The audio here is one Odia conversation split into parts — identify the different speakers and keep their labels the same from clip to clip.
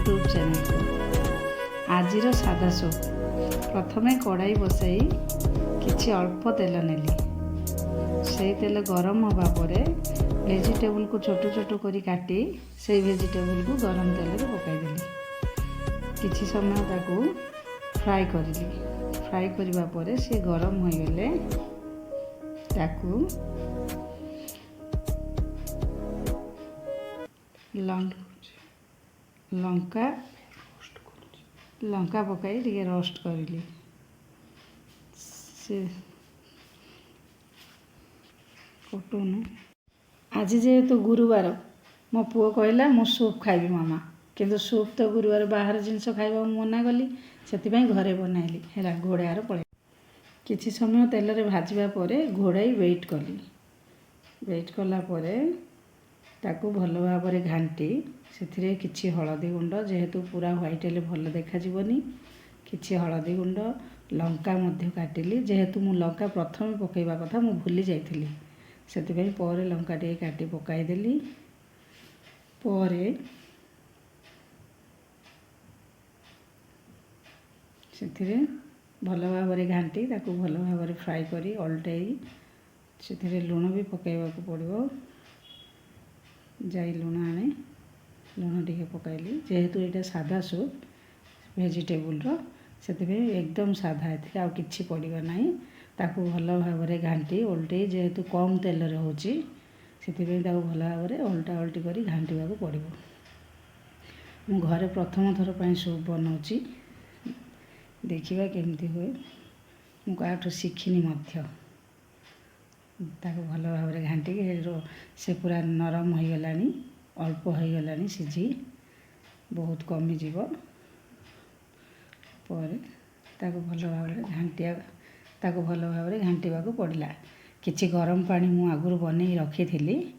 Speaker 1: ୟୁଟ୍ୟୁବ୍ ଚ୍ୟାନେଲକୁ। ଆଜିର ସାଧା ସୁପ୍। ପ୍ରଥମେ କଡ଼ାଇ ବସାଇ କିଛି ଅଳ୍ପ ତେଲ ନେଲି। ସେଇ ତେଲ ଗରମ ହେବା ପରେ ଭେଜିଟେବୁଲକୁ ଛୋଟ ଛୋଟ କରି କାଟି ସେଇ ଭେଜିଟେବୁଲକୁ ଗରମ ତେଲରେ ପକାଇଦେଲି। କିଛି ସମୟ ତାକୁ ଫ୍ରାଏ କରିଲି। ଫ୍ରାଏ କରିବା ପରେ ସେ ଗରମ ହୋଇଗଲେ ତାକୁ ଲଙ୍କା ଲଙ୍କା ପକାଇ ଟିକେ ରୋଷ୍ଟ କରିଲି। ସେ କଟୁନୁ। ଆଜି ଯେହେତୁ ଗୁରୁବାର, ମୋ ପୁଅ କହିଲା, "ମୁଁ ସୁପ୍ ଖାଇବି ମାମା।" କିନ୍ତୁ ସୁପ୍ ତ ଗୁରୁବାର ବାହାର ଜିନିଷ ଖାଇବାକୁ ମନା କଲି, ସେଥିପାଇଁ ଘରେ ବନାଇଲି। ହେଲା, ଘୋଡ଼ାର ପଳେଇ କିଛି ସମୟ ତେଲରେ ଭାଜିବା ପରେ ଘୋଡ଼ାଇ ୱେଟ୍ କଲି। ୱେଟ୍ କଲା ପରେ ତାକୁ ଭଲ ଭାବରେ ଘାଣ୍ଟି ସେଥିରେ କିଛି ହଳଦୀ ଗୁଣ୍ଡ, ଯେହେତୁ ପୁରା ହ୍ୱାଇଟ୍ ହେଲେ ଭଲ ଦେଖାଯିବନି, କିଛି ହଳଦୀ ଗୁଣ୍ଡ, ଲଙ୍କା ମଧ୍ୟ କାଟିଲି। ଯେହେତୁ ମୁଁ ଲଙ୍କା ପ୍ରଥମେ ପକାଇବା କଥା, ମୁଁ ଭୁଲି ଯାଇଥିଲି, ସେଥିପାଇଁ ପରେ ଲଙ୍କା ଟିକେ କାଟି ପକାଇଦେଲି। ପରେ ସେଥିରେ ଭଲ ଭାବରେ ଘାଣ୍ଟି ତାକୁ ଭଲ ଭାବରେ ଫ୍ରାଏ କରି ଓଲଟେଇ ସେଥିରେ ଲୁଣ ବି ପକାଇବାକୁ ପଡ଼ିବ। ଯାଇ ଲୁଣ ଆଣେ। ଲୁଣ ଟିକେ ପକାଇଲି। ଯେହେତୁ ଏଇଟା ସାଧା ସୁପ୍ ଭେଜିଟେବୁଲର, ସେଥିପାଇଁ ଏକଦମ ସାଧା, ଏଥିରେ ଆଉ କିଛି ପଡ଼ିବ ନାହିଁ। ତାକୁ ଭଲ ଭାବରେ ଘାଣ୍ଟି ଓଲଟେଇ, ଯେହେତୁ କମ୍ ତେଲରେ ହେଉଛି, ସେଥିପାଇଁ ତାକୁ ଭଲ ଭାବରେ ଓଲଟା ଓଲଟି କରି ଘାଣ୍ଟିବାକୁ ପଡ଼ିବ। ମୁଁ ଘରେ ପ୍ରଥମ ଥର ପାଇଁ ସୁପ୍ ବନାଉଛି, ଦେଖିବା କେମିତି ହୁଏ। ମୁଁ କାହାଠୁ ଶିଖିନି ମଧ୍ୟ। ତାକୁ ଭଲ ଭାବରେ ଘାଣ୍ଟିକି ସେ ପୁରା ନରମ ହୋଇଗଲାଣି, ଅଳ୍ପ ହୋଇଗଲାଣି ସିଝି, ବହୁତ କମିଯିବ। ପରେ ତାକୁ ଭଲ ଭାବରେ ଘାଣ୍ଟିବାକୁ ପଡ଼ିଲା। କିଛି ଗରମ ପାଣି ମୁଁ ଆଗରୁ ବନେଇ ରଖିଥିଲି।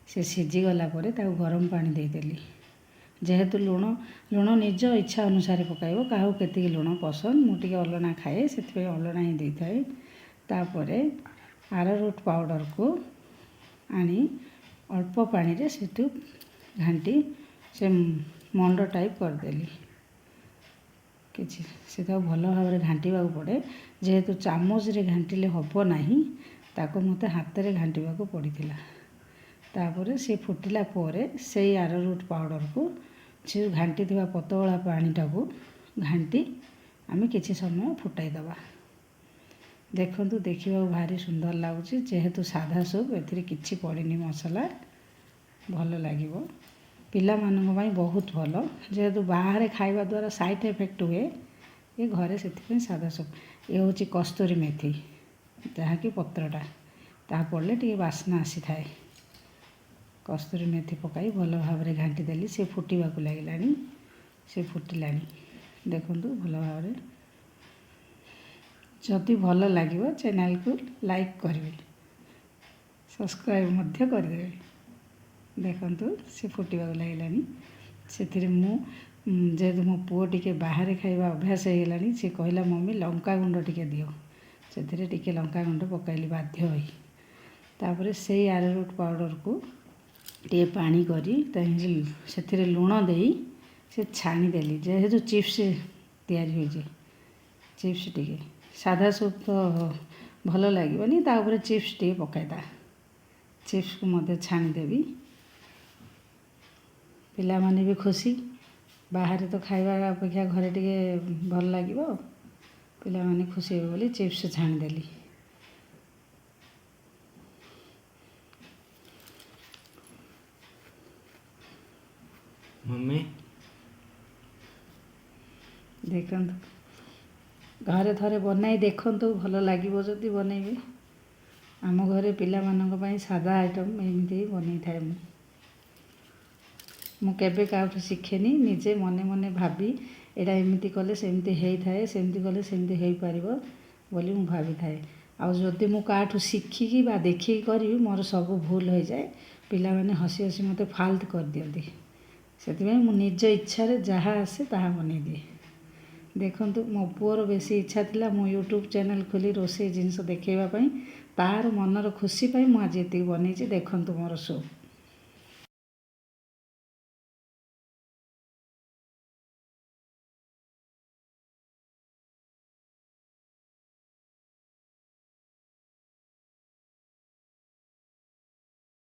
Speaker 1: ସେ ସିଝିଗଲା ପରେ ତାକୁ ଗରମ ପାଣି ଦେଇଦେଲି। ଯେହେତୁ ଲୁଣ ଲୁଣ ନିଜ ଇଚ୍ଛା ଅନୁସାରେ ପକାଇବ, କାହାକୁ କେତିକି ଲୁଣ ପସନ୍ଦ। ମୁଁ ଟିକେ ଅଲଣା ଖାଏ, ସେଥିପାଇଁ ଅଲଣା ହିଁ ଦେଇଥାଏ। ତାପରେ ଆରାରୁଟ୍ ପାଉଡ଼ରକୁ ଆଣି ଅଳ୍ପ ପାଣିରେ ସେଠୁ ଘାଣ୍ଟି ସେ ମଣ୍ଡ ଟାଇପ୍ କରିଦେଲି କିଛି। ସେ ତାକୁ ଭଲ ଭାବରେ ଘାଣ୍ଟିବାକୁ ପଡ଼େ। ଯେହେତୁ ଚାମଚରେ ଘାଣ୍ଟିଲେ ହେବ ନାହିଁ, ତାକୁ ମୋତେ ହାତରେ ଘାଣ୍ଟିବାକୁ ପଡ଼ିଥିଲା। ତାପରେ ସେ ଫୁଟିଲା ପରେ ସେଇ ଆରାରୁଟ୍ ପାଉଡ଼ରକୁ, ସେ ଘାଣ୍ଟିଥିବା ପତଳା ପାଣିଟାକୁ ଘାଣ୍ଟି ଆମେ କିଛି ସମୟ ଫୁଟାଇ ଦେବା। ଦେଖନ୍ତୁ, ଦେଖିବାକୁ ଭାରି ସୁନ୍ଦର ଲାଗୁଛି। ଯେହେତୁ ସାଧା ସୁପ୍, ଏଥିରେ କିଛି ପଡ଼ିନି ମସଲା, ଭଲ ଲାଗିବ। ପିଲାମାନଙ୍କ ପାଇଁ ବହୁତ ଭଲ। ଯେହେତୁ ବାହାରେ ଖାଇବା ଦ୍ୱାରା ସାଇଡ଼୍ ଏଫେକ୍ଟ ହୁଏ, ଏ ଘରେ ସେଥିପାଇଁ ସାଧା ସୁପ୍। ଏ ହେଉଛି କସ୍ତୁରୀ ମେଥି, ଯାହାକି ପତ୍ରଟା, ତାହା ପଡ଼ିଲେ ଟିକେ ବାସ୍ନା ଆସିଥାଏ। କସ୍ତୁରୀ ମେଥି ପକାଇ ଭଲ ଭାବରେ ଘାଣ୍ଟି ଦେଲି। ସେ ଫୁଟିବାକୁ ଲାଗିଲାଣି, ସେ ଫୁଟିଲାଣି, ଦେଖନ୍ତୁ ଭଲ ଭାବରେ। ଯଦି ଭଲ ଲାଗିବ, ଚ୍ୟାନେଲକୁ ଲାଇକ୍ କରିବେ, ସବସ୍କ୍ରାଇବ୍ ମଧ୍ୟ କରିଦେବେ। ଦେଖନ୍ତୁ, ସେ ଫୁଟିବାକୁ ଲାଗିଲାଣି। ସେଥିରେ ମୁଁ ଯେହେତୁ ମୋ ପୁଅ ଟିକେ ବାହାରେ ଖାଇବା ଅଭ୍ୟାସ ହେଇଗଲାଣି, ସେ କହିଲା, "ମମି, ଲଙ୍କା ଗୁଣ୍ଡ ଟିକେ ଦିଅ।" ସେଥିରେ ଟିକେ ଲଙ୍କା ଗୁଣ୍ଡ ପକାଇଲି ବାଧ୍ୟ ହୋଇ। ତାପରେ ସେଇ ଆରାରୁଟ୍ ପାଉଡ଼ରକୁ ଟିକେ ପାଣି କରି ସେଥିରେ ଲୁଣ ଦେଇ ସେ ଛାଣିଦେଲି। ଯେହେତୁ ଚିପ୍ସ ତିଆରି ହୋଇଛି, ଚିପ୍ସ ଟିକେ, ସାଧା ସୁପ୍ ତ ଭଲ ଲାଗିବନି, ତା ଉପରେ ଚିପ୍ସ ଟିକେ ପକାଇଦା। ଚିପ୍ସକୁ ମଧ୍ୟ ଛାଣିଦେବି। ପିଲାମାନେ ବି ଖୁସି। ବାହାରେ ତ ଖାଇବା ଅପେକ୍ଷା ଘରେ ଟିକେ ଭଲ ଲାଗିବ, ପିଲାମାନେ ଖୁସି ହେବେ ବୋଲି ଚିପ୍ସ ଛାଣିଦେଲି।
Speaker 2: ମମ୍ମି।
Speaker 1: ଦେଖନ୍ତୁ, ଘରେ ଥରେ ବନାଇ ଦେଖନ୍ତୁ, ଭଲ ଲାଗିବ ଯଦି ବନେଇବେ। ଆମ ଘରେ ପିଲାମାନଙ୍କ ପାଇଁ ସାଧା ଆଇଟମ୍ ଏମିତି ବନେଇଥାଏ ମୁଁ। ମୁଁ କେବେ କାହାଠୁ ଶିଖେନି। ନିଜେ ମନେ ମନେ ଭାବି ଏଇଟା ଏମିତି କଲେ ସେମିତି ହେଇଥାଏ, ସେମିତି କଲେ ସେମିତି ହେଇପାରିବ ବୋଲି ମୁଁ ଭାବିଥାଏ। ଆଉ ଯଦି ମୁଁ କାହାଠୁ ଶିଖିକି ବା ଦେଖିକି କରିବି, ମୋର ସବୁ ଭୁଲ ହୋଇଯାଏ। ପିଲାମାନେ ହସି ହସି ମୋତେ ଫାଲତୁ କରିଦିଅନ୍ତି। ସେଥିପାଇଁ ମୁଁ ନିଜ ଇଚ୍ଛାରେ ଯାହା ଆସେ ତାହା ବନେଇଦିଏ। ଦେଖନ୍ତୁ, ମୋ ପୁଅର ବେଶୀ ଇଚ୍ଛା ଥିଲା ମୁଁ ୟୁଟ୍ୟୁବ୍ ଚ୍ୟାନେଲ୍ ଖୋଲି ରୋଷେଇ ଜିନିଷ ଦେଖାଇବା ପାଇଁ। ତାର ମନର ଖୁସି ପାଇଁ ମୁଁ ଆଜି ଏତିକି ବନେଇଛି। ଦେଖନ୍ତୁ ମୋର ସୁପ୍।